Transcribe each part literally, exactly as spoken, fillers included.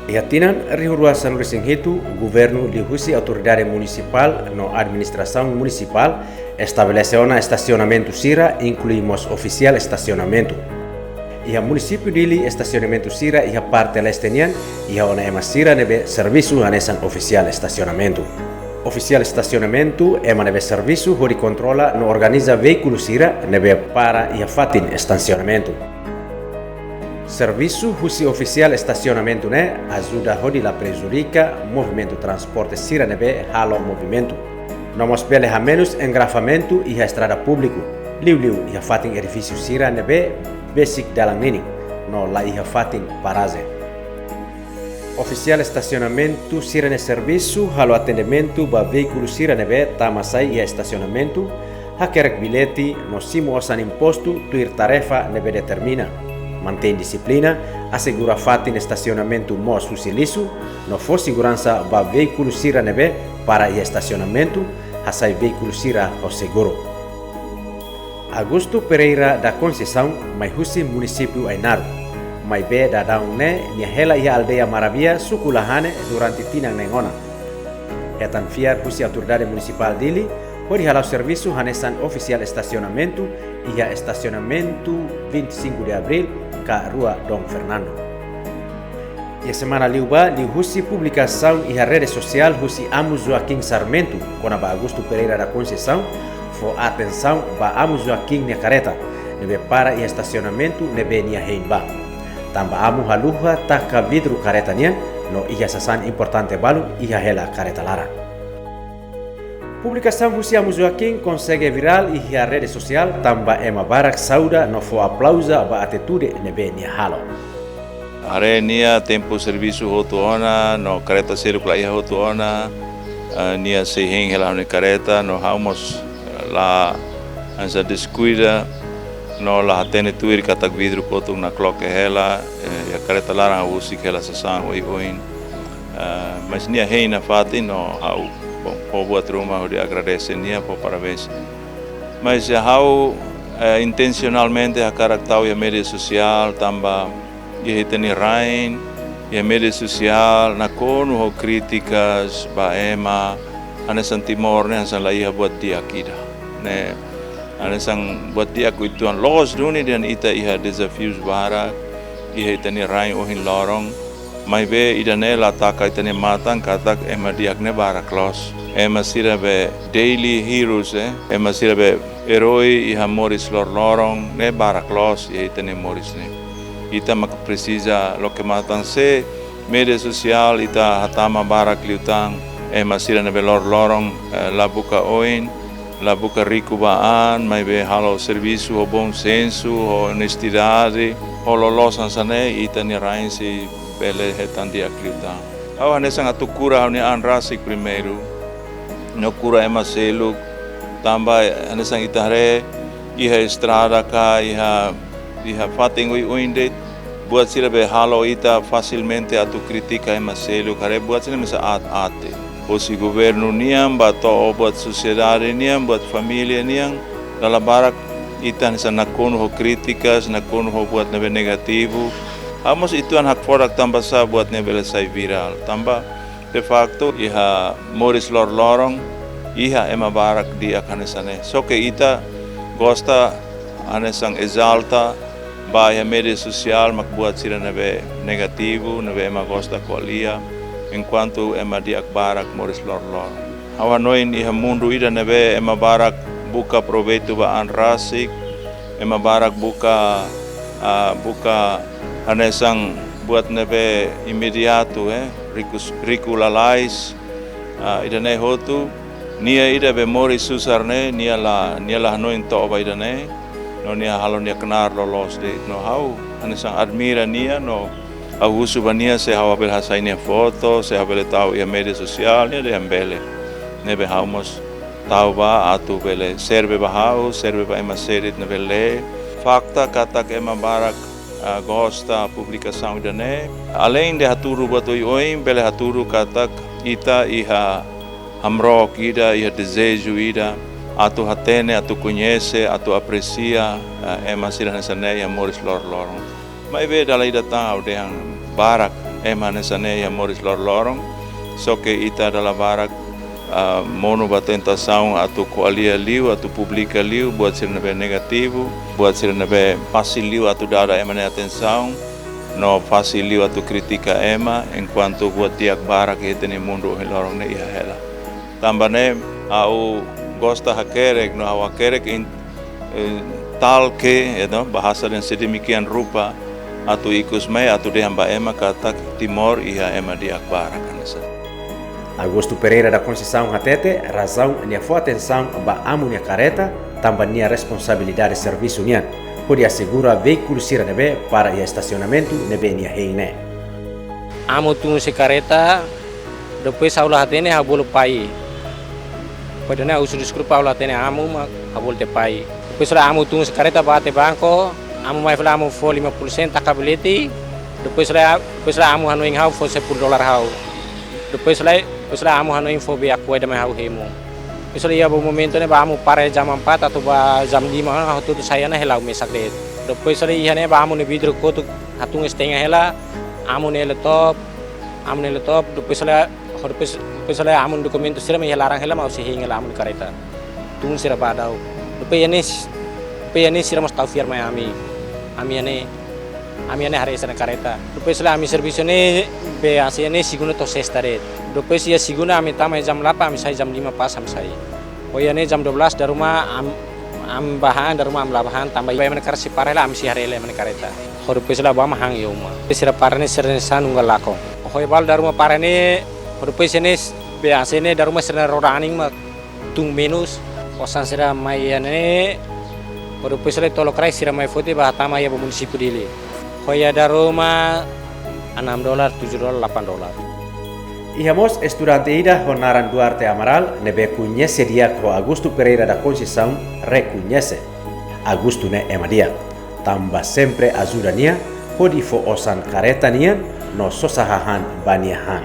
Iha tinan rihun rua sanulu-resin-hitu, governu liuhusi autoridade munisipál no administrasaun munisipál estabelese ona estasionamentu sira, inklui mós ofisiál estasionamentu. Iha munisípiu Dili, estasionamentu sira iha parte leste nian iha ona ema sira ne'ebé servisu hanesan ofisiál estasionamentu. Ofisiál estasionamentu ema ne'ebé servisu hodi kontrola no organiza veíkulu sira ne'ebé para iha fatin estasionamentu. Servisu husi ofisiál estasionamentu ne'e ajuda hodi la prejudika movimentu transporte sira ne'ebé halo movimentu. No mós bele hamenus engarrafamentu iha estrada públiku, liuliu iha fatin edifísiu sira ne'ebé besik dalan ninin, no la iha fatin parajen. Ofisiál estasionamentu sira-nia servisu halo atendimentu ba veíkulu sira ne'ebé tama sai iha estasionamentu, hakerek billete no simu osan impostu tuir tarefa ne'ebé determina. Mantein dixiplina, asegura fatin estasionamentu moos husi lixu, no fó seguransa ba veíkulu sira ne'ebé para iha estasionamentu, hasai veíkulu sira ho seguru. Augusto Pereira da Conceição mai husi munisípiu Ainaro. Maibé daudaun ne'e nia hela iha aldeia Marabia, suku Lahane durante tinan neen ona. Hetan fiar husi autoridade munisipál Dili hodi hala'o servisu hanesan ofisiál estasionamentu iha estasionamentu vinte e cinco de Abril ka Rua Dom Fernando. Iha semana liubá, liuhusi publikasaun iha rede sosiál husi Amu Joaquim Sarmento kona-ba Augusto Pereira da Conceição, fó atensaun ba Amu Joaquim nia kareta ne'ebé para iha estasionamentu ne'ebé nia hein ba. Tanba Amu haluha taka vidru kareta nian, no iha sasán importante balun iha hela kareta laran. Publikasaun husi Amu Joaquim konsege virál iha rede sosiál tanba ema barak sauda no fó aplauza ba atitude ne'ebé nia halo. Haree nia tempu servisu hotu ona, no kareta seluk la iha hotu ona, eh, nia sei hein hela ho nia kareta, no ha'u mós, eh, la hanesan deskuida, no la hatene tuir katak vidru kotuk nakloke hela, eh, iha kareta laran ha'u husik hela sasán oioin. Eh, mas nia hein nafatin no ha'u, bom, fó buat ruma hodi agradese nia, fó parabéns. Mas, eh, ha'u, eh, intensionalmente hakarak tau iha média sosiál, tanba iha ita-nia rain, iha média sosiál, nakonu ho krítikas ba ema, hanesan Timor ne'e hanesan la iha buat di'ak ida. Ne'e, hanesan buat di'ak uitoan, loos duni dehan ita iha dezafius barak iha ita-nia rain ohin loron, maibé ida-ne'e la taka ita-nia matan katak ema di'ak ne'e barak loos. Ema sira be daily heroes, eh, ema sira be erói iha moris loroloron ne'e barak loos iha ita-nia moris ne'e. Ita mak presiza loke matan, se média sosiál ita hatama barak liután, ema sira ne'ebé loroloron, eh, la buka oin, la buka riku ba an, maibé halo servisu ho bom sensu, ho onestidade, ho loloos hanesan ne'e, ita-nia rain sei bele hetan di'ak liután. Ha'u hanesan atu kura ha'u-nia an rasik primeiru, no kura ema seluk, tanba hanesan ita haree iha estrada ka iha, iha fatin oioin de'it, buat sira be halo ita fasilmente atu kritika ema seluk, haree buat sira mesak aat-aat de'it. Husi governu nian, ba to'o buat sosiedade nian, buat família nian, dala barak ita hanesan nakonu ho krítikas, nakonu ho buat ne'ebé negativu. Ha'u mós uitoan hakfodak tanbasá buat ne'e bele sai virál. Tanba, de facto, iha moris loroloron, iha ema barak di'ak hanesan ne'e. Só ke ita gosta hanesan ezalta ba iha média sosiál mak buat sira ne'ebé negativu, ne'ebé ema gosta ko'alia, enkuantu ema di'ak barak moris loroloron. Ha'u hanoin iha mundu ida ne'ebé ema barak buka proveitu ba an rasik, ema barak buka, ah, buka hanesan buat ne'ebé imediatu, eh, riku, riku lalais, ah, ida-ne'e hotu, nia ida be moris susar ne'e, nia la, nia la hanoin to'o ba ida-ne'e, no nia halo nia knaar loloos de'it. No ha'u hanesan admira nia, no ha'u husu ba nia se ha'u bele hasai nia foto, se ha'u bele tau iha média sosiál, nia dehan bele. Ne'ebé ha'u mós tau ba atu bele serve ba ha'u, serve ba ema seluk ne'ebé lee. Fakta katak ema barak, ah, gosta publikasaun ida-ne'e. Aleinde hatudu buat oioin, bele hatudu katak ita iha hamrook ida, iha dezeju ida, atu hatene, atu koñese, atu apresia, eh, ema sira hanesan ne'e iha moris loroloron. Maibé dala ida tan ha'u dehan barak, Ema hanesan ne'e iha moris loroloron, só ke ita dala barak, ah, monu ba tentasaun atu ko'alia liu, atu publika liu buat sira ne'ebé negativu, buat sira ne'ebé fasil liu atu dada ema nia atensaun, no fasil liu atu kritika ema, enkuantu buat di'ak barak iha ita-nia mundu ohin loron ne'e iha hela. Tanba ne'e, ha'u gosta hakerek, no ha'u hakerek in-, eh, tal ke, ya toh, bahasa dehan sedemikian rupa, atu ikus mai, atu dehan ba ema katak Timor iha ema di'ak barak hanesan. Augusto Pereira da Conceição hatete, razaun nia fó atensaun ba Amu nia kareta, tanba nia responsabilidade servisu nian, hodi asegura veíkulu sira ne'ebé para iha estasionamentu ne'ebé nia hein ne'e. Amu tun husi kareta, depois ha'u la hatene, ha'u bolu pai. Pai dehan ne'e, ha'u husu deskulpa, ha'u la hatene Amu, mak ha'u bolu tiha pai. Depois la Amu tun husi kareta bá tiha banku, Amu mai fila Amu fó lima puluh sen taka bilhete. Depois la, depois la Amu hanoin ha'u fó sepuluh dolar ha'u. Depois la, depois la Amu hanoin fó bee Aqua ida mai ha'u hemu. Depois la iha ba momentu ne'e ba Amu para jam empat atau ba jam lima, ha'u tutu sai ona hela ha'u mesak de'it. Depois la iha ne'e ba Amu nia vidru kotuk hatun setengah hela, Amu nia laptop, Amu nia laptop, depois la, depois, depois la Amu nia dokumentu sira mai iha laran hela mak ha'u sei hein hela Amu nia kareta. Tun sira ba daudaun. Depois iha ne'e, depois iha ne'e sira mós tau fiar mai ami. Ami iha ne'e, ami iha ne'e haree sira-nia kareta. Depois la ami servisu ne'e, be, hanesan ne'e segunda to'o sesta de'it. Depois iha segunda ami tama jam delapan, ami sai jam lima pas ami sai. Ho iha ne'e jam dua belas dala ruma am-, ami bá han, dala ruma ami la bá han, tanba iha ema nia kareta sei para hela, ami sei haree hela ema nia kareta. Ho depois la bá mak han iha uma. Sira para ne'e sira-nia sanun unggal lakon. Ho iha balu dala ruma para ne'e, ho depois ne'e, be, hanesan ne'e dala ruma sira-nia roda anin mak tun menus. Osan sira mai iha ne'e, ho depois la tolok rai sira mai foti bá hatama iha ba munisípiu Dili. Ho iha dala ruma enam dolar, tujuh dolar, delapan dolar. Iha mós estudante ida ho naran Duarte Amaral, ne'ebé koñese di'ak ho Augusto Pereira da Conceição, rekoñese Augusto ne'e ema di'ak, tanba sempre ajuda nia, hodi fó osan kareta nian, no sosa hahán ba nia han.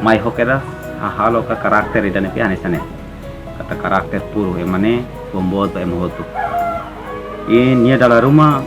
Mai ho kedas, hahalok karakter ida ne'ebé hanesan ne'e. Katak karakter puru, ema ne'e, boot ba ema hotu. I nia dala ruma,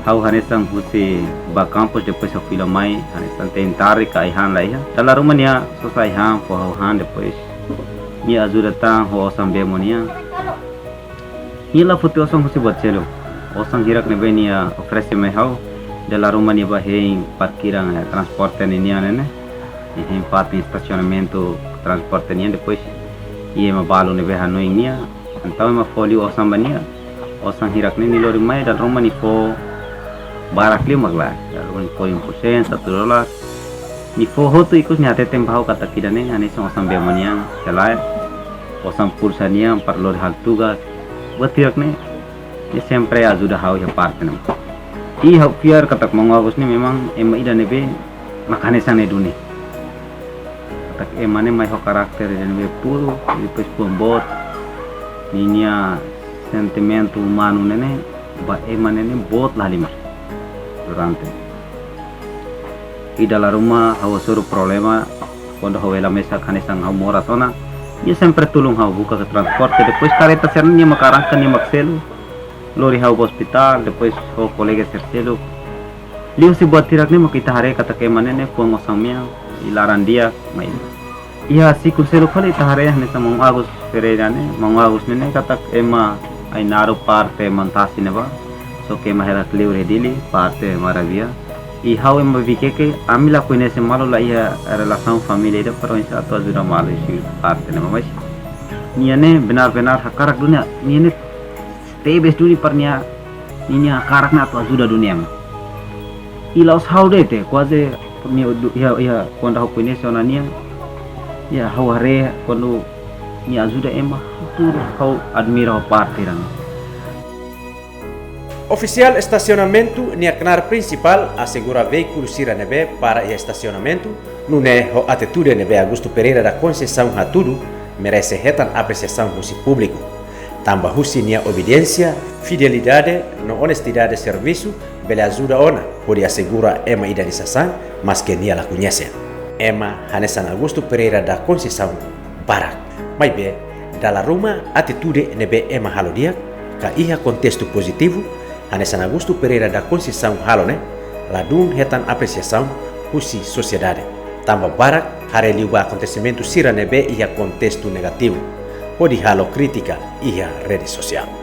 ha'u hanesan husi bá kampus, depois ha'u fila mai, hanesan tein tarde ka ai-han la iha. Dala ruma nia sosa ai-han fó ha'u han, depois nia ajuda tan ho osan bee Monia. Nia la foti osan husi buat seluk. Osan hirak ne'ebé nia oferese mai ha'u, dala ruma nia bá hein parkiran, eh, transporte ninian ne'e. Nia hein fatin estasionamentu transporte nian, depois iha ema balu ne'ebé hanoin nia. Entaun ema fó liu osan ba nia. Osan hirak ne'e nia lori mai, dala ruma nia fó barak liu mak lae. Dala ruma nia fó lima puluh sen, satu dolar. Nia fó hotu ikus nia hatete ba ha'u katak ida-ne'e hanesan osan bee Monia, selae osan pulsa nian para lori halo tugas. Buat hirak ne'e, nia sempre ajuda ha'u iha parte ne'e. I ha'u fiar katak Maun Agus ne'e memang ema ida ne'ebé mak hanesan ne'e duni. Katak ema ne'e mai ho karakter ida ne'ebé puru, depois boot. Ninia sentimentu umanu ne'e ne'e, ba ema ne'e ne'e boot la halimar. Durante. I dala ruma ha'u hasoru problema, kuandu ha'u hela mesak hanesan ha'u moras ona, nia sempre tulun ha'u buka ka transporte, depois kareta sira-ne'e nia mak arranka, nia mak selu, lori ha'u ba ospitál, depois ho kolega sira seluk. Liuhusi buat hirak ne'e mak ita haree katak ema ne'e ne'e fuan osan mean, i laran di'ak mai. Iha sikul seluk fali ita haree hanesan Maun Agus Pereira ne'e, Maun Agus ne'e ne'e katak ema Ainaro parte Mantasi ne'ebá, só ke ema hela kleur iha Dili, parte Marabia. I ha'u ema Vikeke, ami la koñese malu, la iha relasaun família ida para oinsá atu ajuda malu husi parte ne'ebá, mas nia ne'e benar-benar hakarak duni, nia ne'e tebes duni para nia, ninia hakarak ne'e atu ajuda duni ema. I la'ós ha'u de'it, kuaze nia du-, iha, iha, kuandu ha'u koñese ona nia, iha ha'u haree kuandu nia ajuda ema, tuir ha'u admira ho parte ida-ne'e. Ofisiál estasionamentu nia knaar prinsipál asegura veíkulu sira ne'ebé para iha estasionamentu, nune'e ho atitude ne'ebé Augusto Pereira da Conceição hatudu, merese hetan apresiasaun husi públiku. Tanba husi nia obediénsia, fidelidade no onestidade servisu bele ajuda ona hodi asegura ema ida nia sasán, maske nia la koñese. Ema hanesan Augusto Pereira da Conceição barak. Maibé, dala ruma atitude ne'ebé ema halo di'ak, ka iha kontestu pozitivu, Hanesan Augusto Pereira da Conceição halo ne'e, ladún hetan apresiasaun husi sosiedade, tanba barak haree liu ba akontesimentu sira ne'ebé iha kontestu negativu, hodi halo krítika iha rede sosiál.